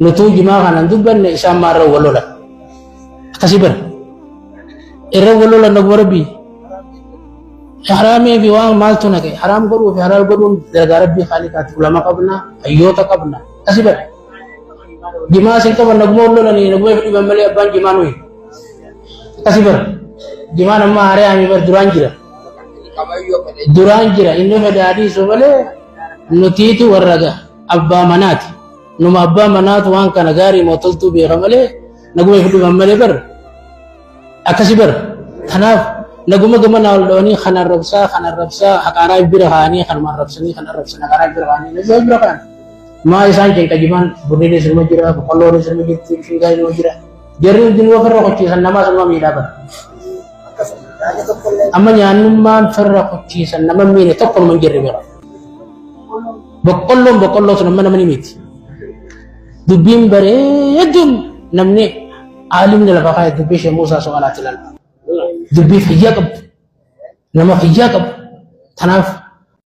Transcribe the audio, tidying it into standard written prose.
Nutuu jimaa kanan dubbanne isaan maarra wal lolan. Akkasii bara. Irra wal lolan naguma rabbii. Haraamii fi waan maaltu naqe haraam godhuu fi halaal godhuun dalagaa rabbii khaaliqaati ulama qabna hayyoota qabna akkasii bara. Jimaa isin qaban naguma wal lolanii naguma if dhiban malee abbaan jimaa nuyi. Akkasii bara. Jimaan amma haaree haamii bara duraan jira. Duraan jira inni fedha adiisu malee nutiitu warra abbaa manaati. Numa abbaa manaatu waan kana gaarii moo toltuu beeka malee naguma if dhiban malee bar akkasi bar. Kanaaf naguma gama naa ol dhawanii kan arrabsaa kan arrabsaa haqaaraa bira kaa'anii kanuma arrabsanii kan arrabsan haqaaraa bira kaa'anii naguma bira kaa'an. Maa isaan cinqa jimaan bunniinis numa jira boqqolloonis numa jirti mishingaan numa jira. Jarri hundinuu ofirra kochiisan namaa sanuma miidhaa bara. Amma nyaannummaan firra kochiisan nama miine tokko numa hin jirre bira. Boqqolloon boqqolloo sun amma nama ni miti. Dubbiin bareedduun namni aalimni lafa kaa'e dubbii ishee Muusaa Soqalaatti ilaala. Dubbii fayyaa qabdu. Nama fayyaa qabu. Kanaaf